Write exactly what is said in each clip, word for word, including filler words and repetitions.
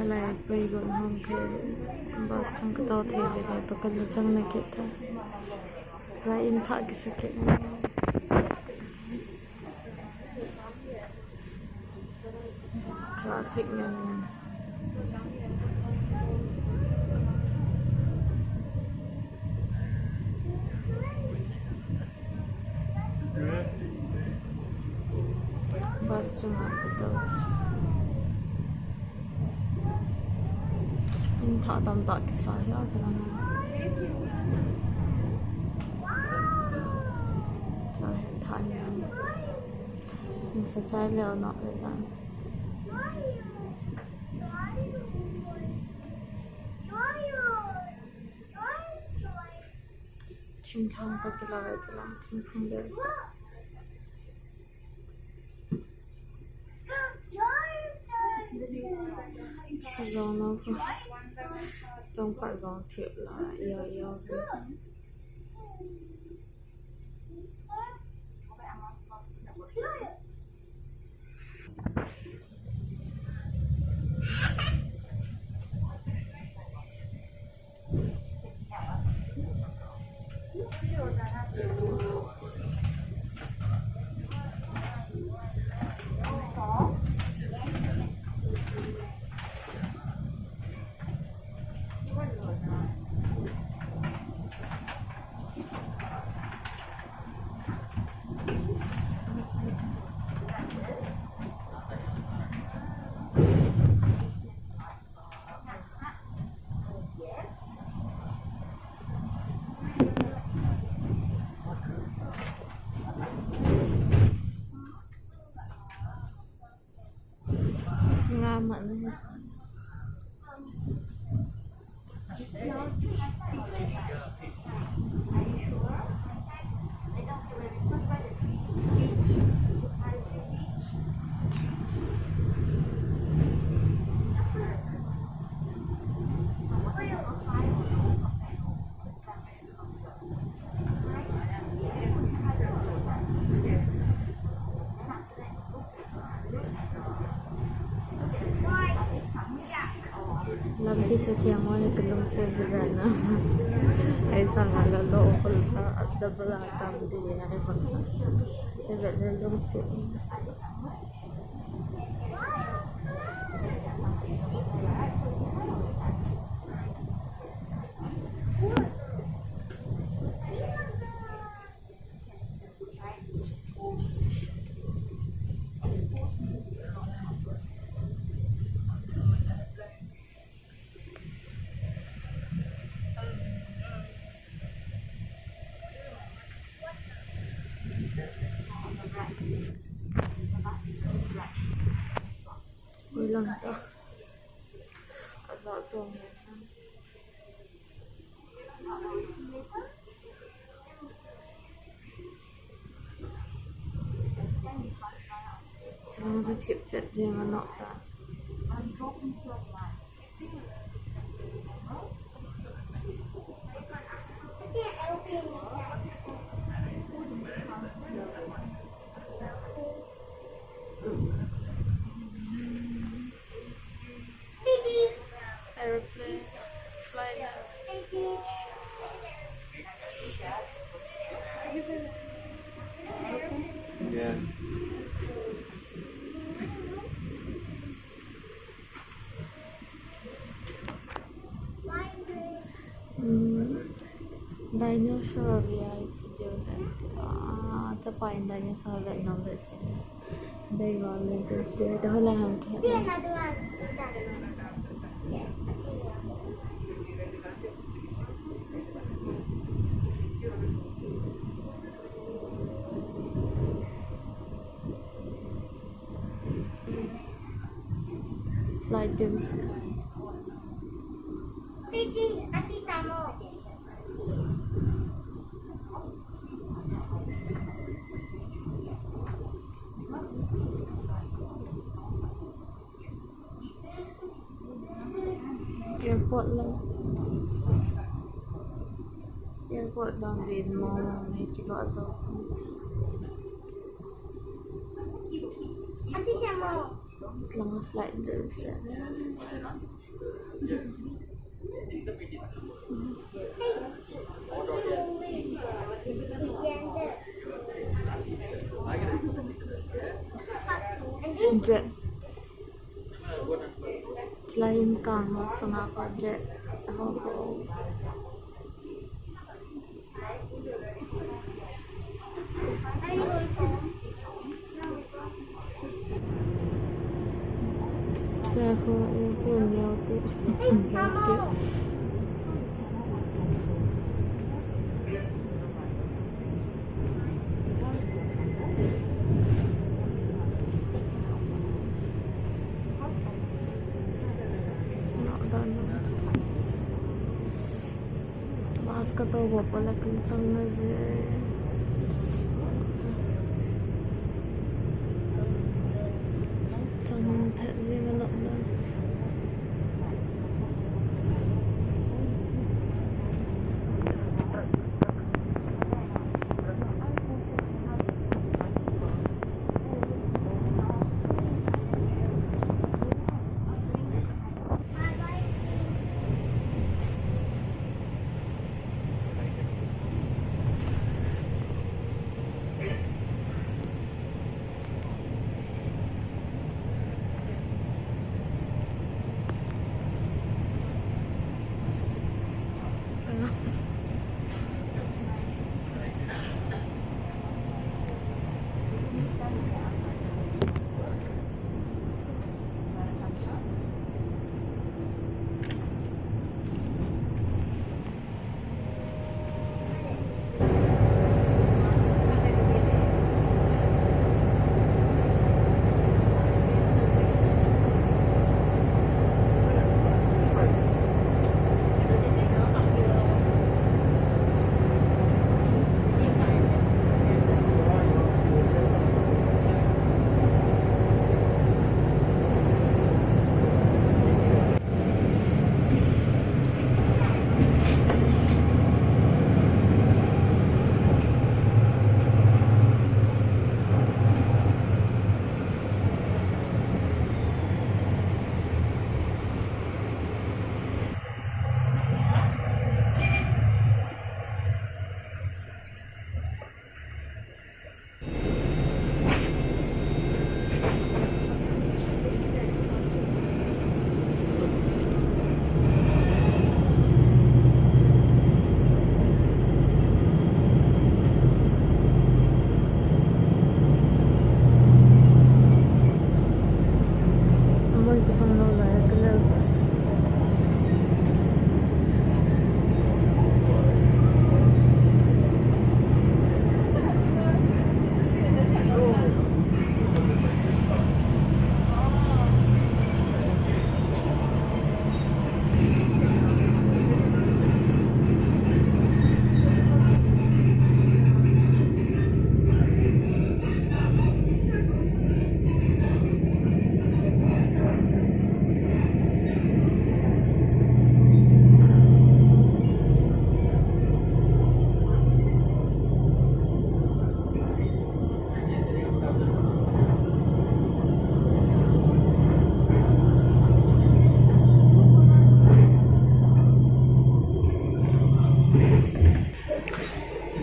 Lai pui gon hom khe, bus chung katou thei le, to kal chang na kit ta. Sila in pha kisa kit na. Traffic ngen ngen. Bus chunga katou. In pha tamtah kisa hi a kalang. Cha he tha ni. Nisa chai leo na le dan. Thingthang toh kilou ve, chulang thingphung del sa. Jong no ko. Tong pa jong thiu la, yo, yo. Singa ma na he sa. Lampi se thiang mo ni kalungset jing na. Ai sa nga la lo ko ta double a tam di na ai ba. Ai ba le lungset. Ui lang ta. Aza chong. Chang chu thip chet ding a nok ta. Aeroplane, flight. Yeah. Hmm. Dinosaur ve a, hiche deu le. Ah, chapa in dinosaur ve nom ve se. Dai va le, hiche deu le, hola ham ke. Flight ding se. Airport lang. Airport lang din mo, may kiba sa. Ati siya mo. Lang flight deuh se. Jet. Chulai in kang ho sanga ko jet. Ho, ho. Bus ka tou bou pala kin chang na je. Chang tha je na lo na.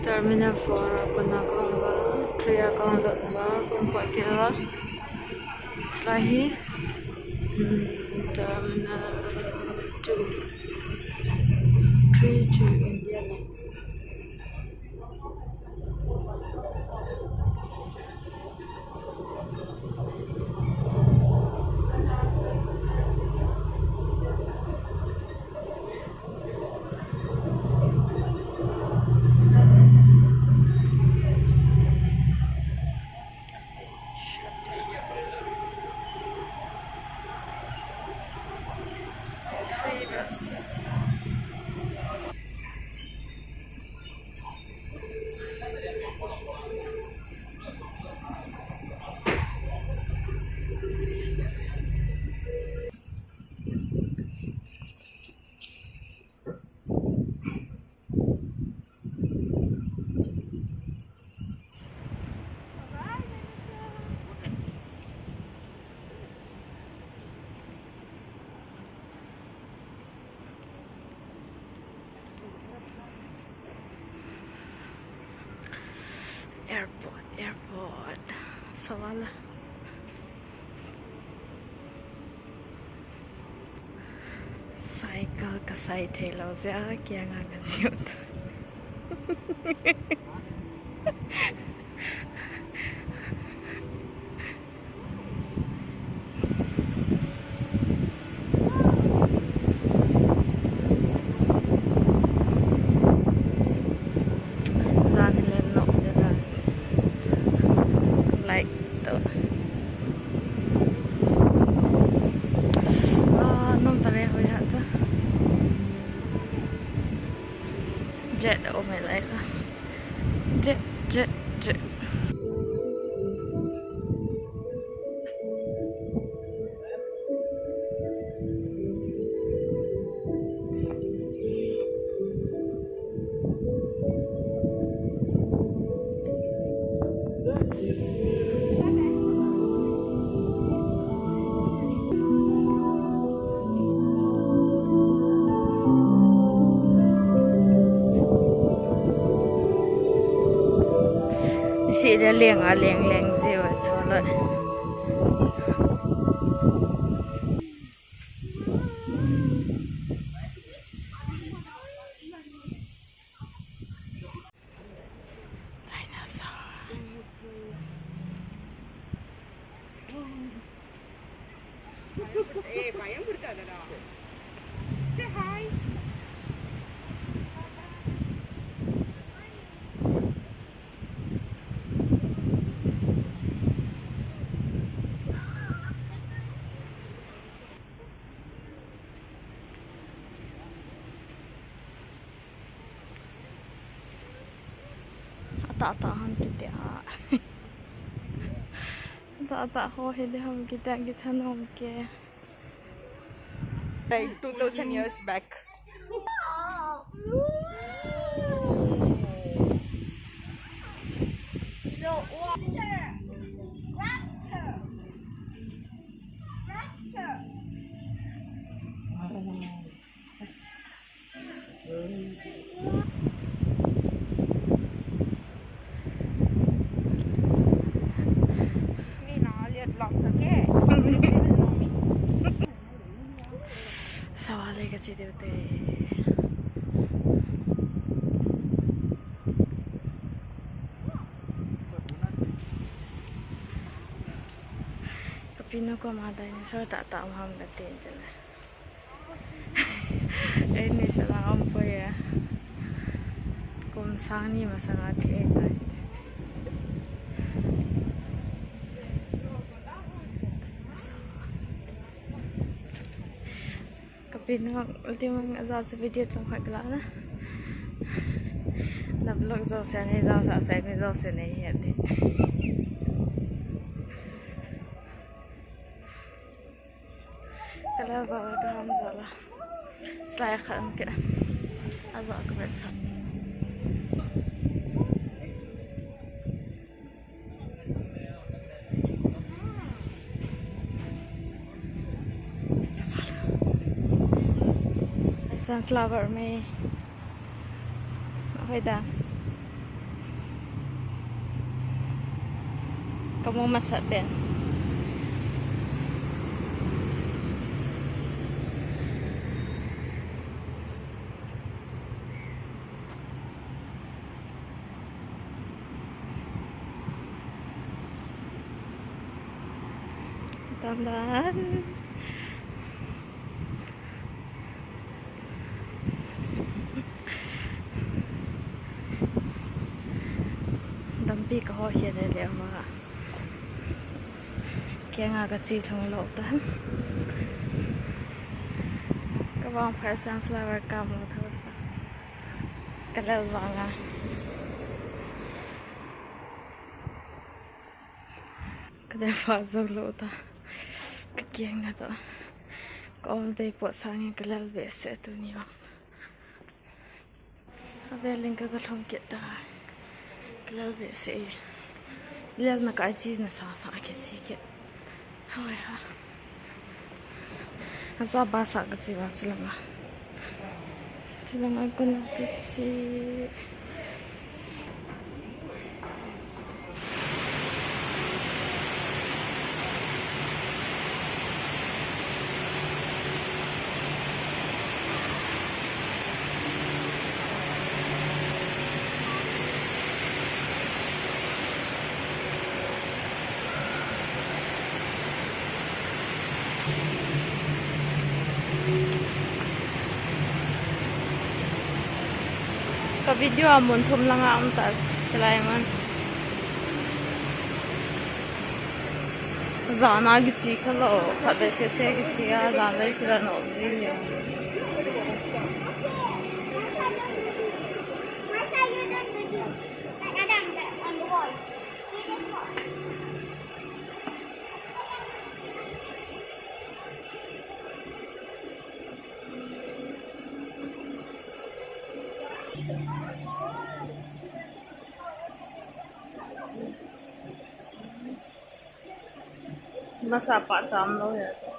Terminal four a kona kahung uva, three a kahung lut uva, kahung pah kit uva. Chulai hi, hmm, terminal two, three to India line. Free bus. Cycle ka sai thei lou jeh a, kiang a ka chiu ta. Jan hi len nok te dan. Light to. Ah, nom ta le hoi ha cha. Jet a um e lai la. Jet, jet, jet. Isi le leng a leng leng jeh a chalo. Dinosaur. Eh, bayang berita dah. Say hi. Atah tah ham kiti a. Atah tah ho hi di ham kiti a, kithanom ke. Like two thousand years back. So, raptor. Raptor. Raptor. Sawale ka che deu te. Ka pi nu koma dinosaur tah tah um ham kati te le. Eini sanga um poi e. Kum sang ni masanga thi e tai. Ka pi nu ultimate aja chu video chom khat ka la na. Na vlog jo se nei, jo sa se nei, jo se nei hi ati. Ka la ba ka ham ja la. Slide khat um ke. Aja ka be sa. Sunflower mai. Hoida. Kamu masat pen. Dandan. Dampi ka ho hia le le ma. Kiang a ka chi thung lou ta. Ka vang phai sunflower ka mu tho. Ka lel vang a. Ka lel vang jong lou ta. Ka kiang na to. Ka all day pot sang in ka lel behseh tuni vang. Avel in ka, ka lhung kit ta. Ka lel behseh e. Lel na ka chi na sa sa ka chi kit. Hoi ha. Aja ba sa ka chi ba chi langa. Chi langa ko na ka chi. Video a mun thum langa um ta, chilai man. Jana kichi kha lou, khatvei sese kichi a, janvei chila nop ji le. Masa pa cham lou ya.